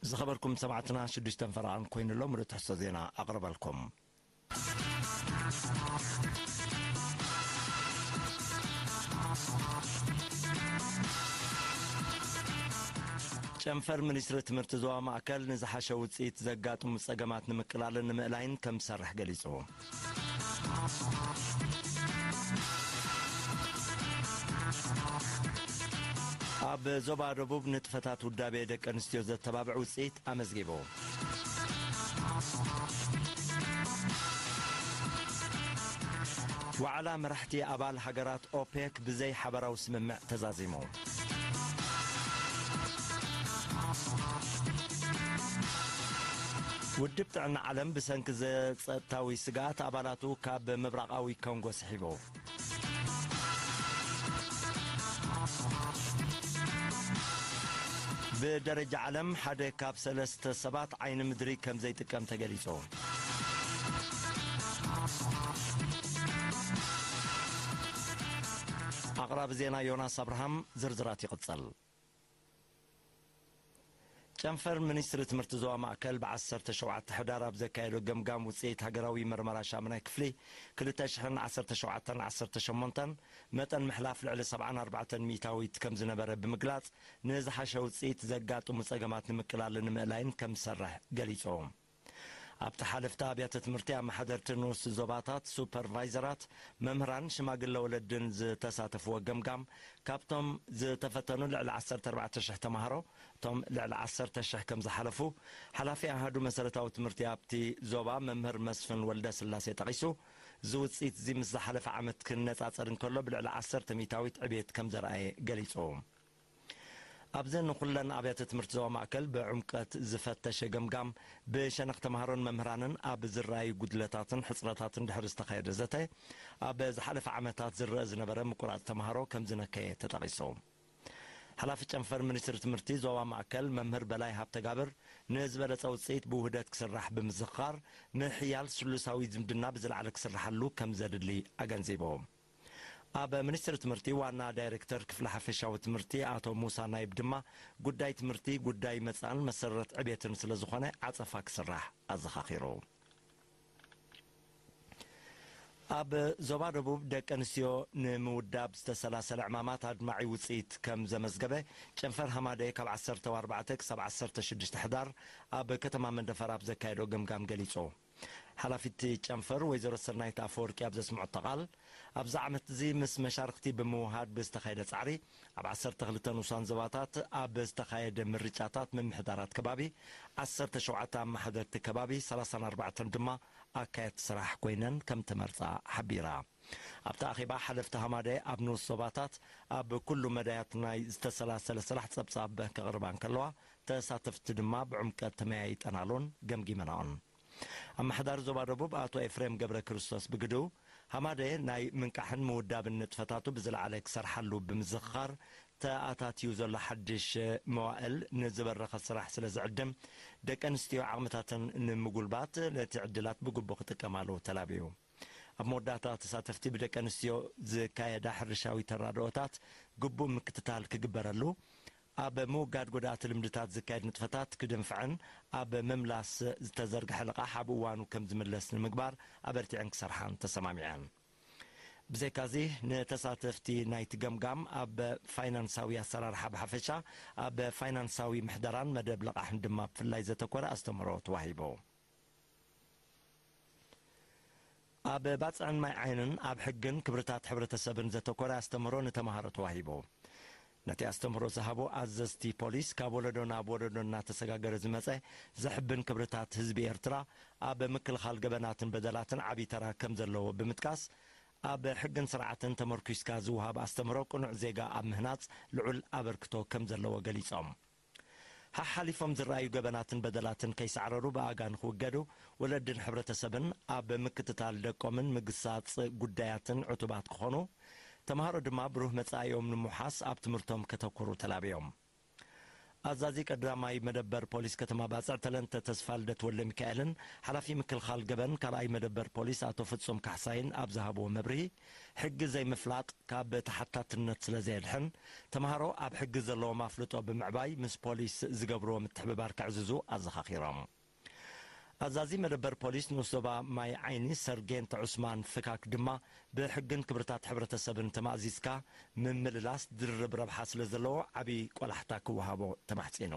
ዝኸበርኩም ሰማዕትና ሽዱሽተን ፈረቓን ኮይኑ ኣሎ። ምሉእ ትሕዝቶ ዜና ኣቕርበልኩም። ጨንፈር ሚኒስትሪ ትምህርቲ ዞባ ማእከል ንዝሓሸ ውጽኢት ዘጋጥሙ ጸገማት ንምቅላልን ንምእላይን ከም ዝሰርሕ ገሊጹ። ኣብ ዞባ ደቡብ ንጥፈታት ውዳቤ ደቂ ኣንስትዮ ዘተባብዕ ውጽኢት ኣመዝጊቡ። ዋዕላ መራሕቲ ኣባል ሃገራት ኦፔክ ብዘይ ሓበራዊ ስምምዕ ተዛዚሙ። ውድብ ጥዕና ዓለም ብሰንኪ ዘጸጥታዊ ስግኣት ኣባላቱ ካብ ምብራቓዊ ኮንጎ ስሒቡ። ብደረጃ ዓለም ሓደ ካብ ሰለስተ ሰባት ዓይኒ ምድሪ ከም ዘይጥቀም ተገሊጹ። ኣቕራቢ ዜና ዮናስ ኣብርሃም፣ ዝርዝራት ይቕጽል። ጨንፈር ሚኒስትሪ ትምህርቲ ዞባ ማእከል ብ ዓሰርተ ሸውዓተ ሕዳር ኣብ ዘካየዶ ገምጋም ውጽኢት ሃገራዊ መርመራ ሻምናይ ክፍሊ ክልተ ሽሕን ዓሰርተ ሸውዓተን ዓሰርተ ሸሞንተን መጠን ምሕላፍ ልዕሊ ሰብዓን ኣርባዕተን ሚእታዊት ከም ዝነበረ ብምግላጽ፣ ንዝሓሸ ውጽኢት ዘጋጥሙ ጸገማት ንምቅላልን ንምእላይን ከም ዝሰርሕ ገሊጹ። ኣብቲ ሓለፍቲ ኣብያተ ትምህርቲ፣ ኣመሓደርቲ ንኡስ ዞባታት፣ ሱፐርቫይዘራት፣ መምህራን፣ ሽማግለ ወለድን ዝተሳተፍዎ ገምጋም፣ ካብቶም ዝተፈተኑ ልዕሊ ዓሰርተ ኣርባዕተ ሽሕ ተማሃሮ፣ እቶም ልዕሊ ዓሰርተ ሽሕ ከም ዝሓለፉ፣ ሓላፊ ኣሃዱ መሰረታዊ ትምህርቲ ኣብቲ ዞባ መምህር መስፍን ወልደስላሴ ጠቒሱ፣ እዚ ውጽኢት እዚ ምስ ዝሓለፈ ዓመት ክነጻጸር እንከሎ፣ ብልዕሊ ዓሰርተ ሚእታዊት ዕብየት ከም ዘርኣየ ገሊጹ። ኣብዚ ንኹለን ኣብያተ ትምህርቲ ዞባ ማእከል ብዕምቀት ዝፈተሸ ገምጋም፣ ብሸነኽ ተማሃሮን መምህራንን ኣብ ዝረኣዩ ጉድለታትን ሕጽረታትን ድሕሪ ዝተኻየደ ዘተ፣ ኣብ ዝሓለፈ ዓመታት ዝረአ ዝነበረ ምቁራጽ ተማሃሮ ከም ዝነከየ ተጠቒሱ። ሓላፊ ጨንፈር ሚኒስትሪ ትምህርቲ ዞባ ማእከል መምህር በላይ ሃብተጋብር፣ ንዝበለጸ ውጽኢት ብውህደት ክስራሕ ብምዝኽኻር፣ ምሕያል ስሉሳዊ ዝምድና ብዝለዓለ ክስርሓሉ ከም ዘድሊ ኣገንዚቡ። ኣብ ሚኒስትሪ ትምህርቲ ዋና ዳይሬክተር ክፍሊ ሓፈሻዊ ትምህርቲ ኣቶ ሙሳ ናይብ ድማ፣ ጉዳይ ትምህርቲ ጉዳይ መጻን መሰረት ዕቤትን ስለ ዝኾነ ዓጸፋ ክስራሕ ኣዘኻኺሩ። ኣብ ዞባ ደቡብ ደቂ ኣንስትዮ ንምውዳብ ዝተሰላሰለ ዕማማት ኣድማዒ ውጽኢት ከም ዘመዝገበ ጨንፈር ሃማደየ ካብ ዓሰርተ ኣርባዕተ ክሳብ ዓሰርተ ሽዱሽተ ሕዳር ኣብ ከተማ መንደፈራ ኣብ ዘካየዶ ገምጋም ገሊጹ። ሓላፊት ጨንፈር ወይዘሮ ሰናይት ኣፈወርቂ ኣብ ዘስምዐቶ ቃል፣ ኣብዚ ዓመት እዚ ምስ መሻርኽቲ ብምውሃድ ብዝተኻየደ ጻዕሪ፣ ኣብ ዓሰርተ ክልተ ንኡሳን ዞባታት ኣብ ዝተኻየደ ምርጫታት ምምሕዳራት ከባቢ፣ ዓሰርተ ሸውዓተ ኣመሓደርቲ ከባቢ፣ ሰላሳን ኣርባዕተን ድማ ኣካየድቲ ስራሕ ኮይነን ከም ተመርጻ ሓቢራ። ኣብቲ ኣኼባ ሓለፍቲ ሃማደ ኣብ ንኡስ ዞባታት ኣብ ኩሉ መዳያት ናይ ዝተሰላሰለ ስራሕ ጸብጻብ ከቕርባ እንከለዋ፣ ተሳተፍቲ ድማ ብዕምቀት ተመያይጠናሉን ገምጊመናኦን። ኣመሓዳሪ ዞባ ደቡብ ኣቶ ኤፍሬም ገብረ ክርስቶስ ብግድኡ፣ ሃማደ ናይ ምንቃሕን ምውዳብን ንጥፈታቱ ብዝለዓለ ክሰርሓሉ ብምዝኽኻር፣ ተኣታትዩ ዘሎ ሓድሽ መዋእል ንዝበረኸ ስራሕ ስለ ዝዕድም፣ ደቂ ኣንስትዮ ዓቕምታተን ንምጉልባት ነቲ ዕድላት ብግቡእ ክጥቀማሉ ተላብዩ። ኣብ መወዳእታ፣ ተሳተፍቲ ብደቂ ኣንስትዮ ዝካየዳ ሕርሻዊ ተራድኦታት ግቡእ ምክትታል ክግበረሉ፣ ኣብ ምውጋድ ጎዳእቲ ልምድታት ዝካየድ ንጥፈታት ክድንፍዕን ኣብ ምምላስ ዝተዘርግሐ ልቓሕ ኣብ እዋኑ ከም ዝምለስ ንምግባር ኣበርቲዐን ክሰርሓን ተሰማሚዐን። ብዘይካዚ፣ ንተሳተፍቲ ናይቲ ገምጋም ኣብ ፋይናንሳዊ ኣሰራርሓ ብሓፈሻ፣ ኣብ ፋይናንሳዊ ምሕደራን መደብ ልቓሕን ድማ ብፍላይ ዘተኮረ ኣስተምህሮ ተዋሂቡ። ኣብ ባጽዕን ማይ ዓይንን ኣብ ሕግን ክብርታት ሕብረተሰብን ዘተኮረ ኣስተምህሮ ንተማሃሮ ተዋሂቡ። ነቲ ኣስተምህሮ ዝሃቡ ኣዘዝቲ ፖሊስ፣ ካብ ወለዶ ናብ ወለዶ እናተሰጋገረ ዝመጸ ዘሕብን ክብርታት ህዝቢ ኤርትራ ኣብ ምክልኻል ገበናትን በደላትን ዓቢ ተራ ከም ዘለዎ ብምጥቃስ፣ ኣብ ሕግን ስርዓትን ተመርኲስካ ዝወሃብ ኣስተምህሮ ቅኑዕ ዜጋ ኣብ ምህናጽ ልዑል ኣበርክቶ ከም ዘለዎ ገሊጾም። ሓሓሊፎም ዝረኣዩ ገበናትን በደላትን ከይሳዕረሩ ብኣጋ ንኽውገዱ፣ ወለድን ሕብረተሰብን ኣብ ምክትታል ደቆምን ምግሳጽ ጉዳያትን ዕቱባት ክኾኑ፣ ተምሃሮ ድማ ብሩህ መጻኢኦም ንምውሓስ ኣብ ትምህርቶም ከተኩሩ ተላብዮም። ኣዛዚ ቀዳማይ መደበር ፖሊስ ከተማ ባጽዕ ተለንተ ተስፋልደት ወልደሚካኤልን ሓላፊ ምክልኻል ገበን ካልኣይ መደበር ፖሊስ ኣቶ ፍጹም ካሕሳይን ኣብ ዝሃብዎ መብርሂ፣ ሕጊ ዘይምፍላጥ ካብ ተሓታትነት ስለ ዘየድሕን፣ ተምሃሮ ኣብ ሕጊ ዘለዎም ኣፍልጦ ብምዕባይ ምስ ፖሊስ ዝገብርዎ ምትሕብባር ከዕዝዙ ኣዘኻኺሮም። ኣዛዚ መደበር ፖሊስ ንኡስ ዞባ ማይ ዓይኒ ሰርጌንት ዑስማን ፍካክ ድማ፣ ብሕግን ክብርታት ሕብረተሰብን ተማእዚዝካ ምምልላስ ድርብ ረብሓ ስለ ዘለዎ ዓቢ ቆላሕታ ክወሃቦ ተማሕጺኑ።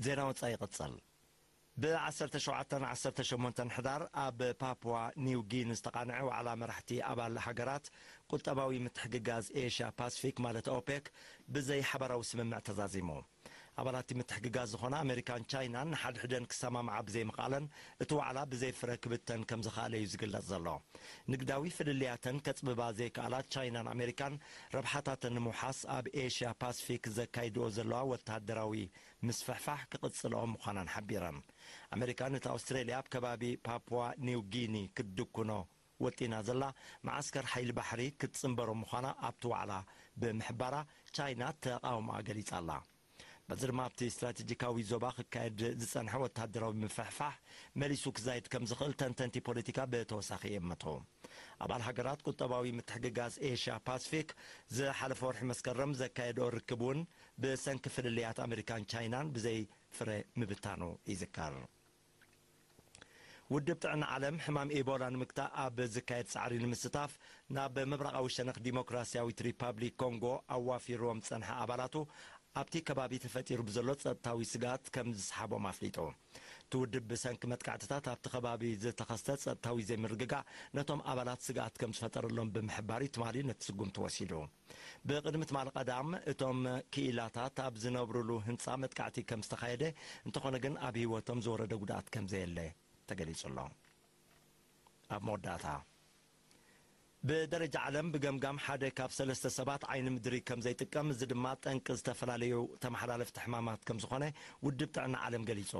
ዜና ወጻኢ ይቕጽል። ብ ዓሰርተ ሸውዓተን ዓሰርተ ሸሞንተን ሕዳር ኣብ ፓፕዋ ኒው ጊኒ ዝተቓንዐ ዋዕላ መራሕቲ ኣባል ሃገራት ቁጠባዊ ምትሕግጋዝ ኤሽያ ፓሲፊክ ማለት ኦፔክ ብዘይ ሓባራዊ ስምምዕ ተዛዚሙ። ኣባላት እቲ ምትሕግጋዝ ዝኾና ኣሜሪካን ቻይናን ንሓድሕደን ክሰማምዓ ብዘይምኽኣለን እቲ ዋዕላ ብዘይ ፍረ ክብተን ከም ዝኸኣለ እዩ ዝግለጽ ዘሎ። ንግዳዊ ፍልልያተን ከጽብባ ዘይከኣላ ቻይናን ኣሜሪካን ረብሓታተን ንምውሓስ ኣብ ኤሽያ ፓሲፊክ ዘካይድኦ ዘለዋ ወተሃደራዊ ምስፍሕፋሕ ክቕጽልኦ ምዃናን ሓቢረን። ኣሜሪካ ነቲ ኣውስትሬልያ ኣብ ከባቢ ፓፕዋ ኒው ጊኒ ክትድኩኖ ወጢና ዘላ መዓስከር ሓይሊ ባሕሪ ክትጽንበሮ ምዃና ኣብቲ ዋዕላ ብምሕባራ ቻይና ተቓውሞኣ ገሊጻ ኣላ። በዚ ድማ ኣብቲ ስትራቴጂካዊ ዞባ ክካየድ ዝጸንሐ ወተሃደራዊ ምፍሕፋሕ መሊሱ ክዛይድ ከም ዝኽእል ተንተንቲ ፖለቲካ ብተወሳኺ ይእምቱ። ኣባል ሃገራት ቁጠባዊ ምትሕግጋዝ ኤሽያ ፓሲፊክ ዝሓለፈ ወርሒ መስከረም ዘካየድኦ ርክብ እውን ብሰንኪ ፍልልያት ኣሜሪካን ቻይናን ብዘይ ፍረ ምብታኑ ይዝከር። ውድብ ጥዕና ዓለም ሕማም ኢቦላ ንምግታእ ኣብ ዝካየድ ጻዕሪ ንምስታፍ ናብ ምብራቓዊ ሸነኽ ዲሞክራሲያዊት ሪፓብሊክ ኮንጎ ኣዋፊርዎም ዝጸንሐ ኣባላቱ ኣብቲ ከባቢ ተፈጢሩ ብዘሎ ጸጥታዊ ስግኣት ከም ዝሰሓቦም ኣፍሊጡ። እቲ ውድብ ብሰንኪ መጥቃዕትታት ኣብቲ ከባቢ ዝተኸስተ ጸጥታዊ ዘይምርግጋእ ነቶም ኣባላት ስግኣት ከም ዝፈጠረሎም ብምሕባር እዩ ትማሊ ነቲ ስጉምቲ ወሲዱ። ብቕድሚ ትማሊ ቀዳም እቶም ክኢላታት ኣብ ዝነብሩሉ ህንጻ መጥቃዕቲ ከም ዝተኻየደ፣ እንተኾነ ግን ኣብ ህይወቶም ዝወረደ ጉድኣት ከም ዘየለ ተገሊጹ ኣሎ። ኣብ መወዳእታ፣ ብደረጃ ዓለም ብገምጋም ሓደ ካብ ሰለስተ ሰባት ዓይኒ ምድሪ ከም ዘይጥቀም፣ እዚ ድማ ጠንቂ ዝተፈላለዩ ተመሓላለፍቲ ሕማማት ከም ዝኾነ ውድብ ጥዕና ዓለም ገሊጹ።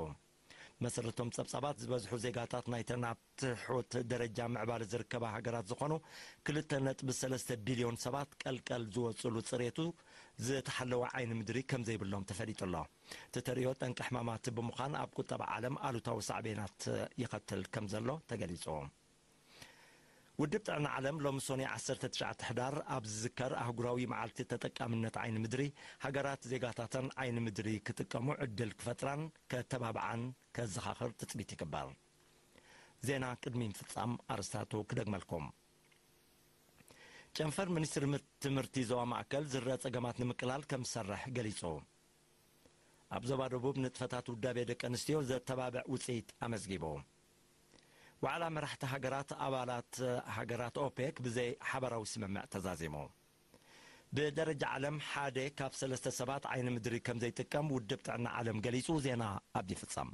መሰረቶም ጸብጻባት ዝበዝሑ ዜጋታት ናይተን ኣብ ትሑት ደረጃ ምዕባለ ዝርከባ ሃገራት ዝኾኑ ክልተ ነጥቢ ሰለስተ ቢልዮን ሰባት ቀልቀል ዝወጽሉ ጽሬቱ ዝተሓለወ ዓይኒ ምድሪ ከም ዘይብሎም ተፈሊጡ ኣሎ። እቲ ተርእዮ ጠንቂ ሕማማት ብምዃን ኣብ ቁጠባ ዓለም ኣሉታዊ ሳዕቤናት ይኸትል ከም ዘሎ ተገሊጹ። ውድብ ጥዕና ዓለም ሎሚ ሶኒ ዓሰርተ ትሽዓተ ሕዳር ኣብ ዝዝከር ኣህጉራዊ መዓልቲ ተጠቃምነት ዓይኒ ምድሪ፣ ሃገራት ዜጋታተን ዓይኒ ምድሪ ክጥቀሙ ዕድል ክፈጥራን ከተባብዓን ከዘኻኽር ትጽቢት ይግበር። ዜና ቅድሚ ምፍጻም ኣርስታቱ ክደግመልኩም። ጨንፈር ሚኒስትሪ ምት-፣ ትምህርቲ ዞባ ማእከል ዝረአ ጸገማት ንምቅላል ከም ዝሰርሕ ገሊጹ። ኣብ ዞባ ደቡብ ንጥፈታት ውዳቤ ደቂ ኣንስትዮ ዘተባብዕ ውጽኢት ኣመዝጊቡ። ዋዕላ መራሕቲ ሃገራት ኣባላት ሃገራት ኦፔክ ብዘይ ሓባራዊ ስምምዕ ተዛዚሙ። ብደረጃ ዓለም ሓደ ካብ ሰለስተ ሰባት ዓይኒ ምድሪ ከም ዘይጥቀም ውድብ ጥዕና ዓለም ገሊጹ። ዜና ኣብዲ ይፍጸም።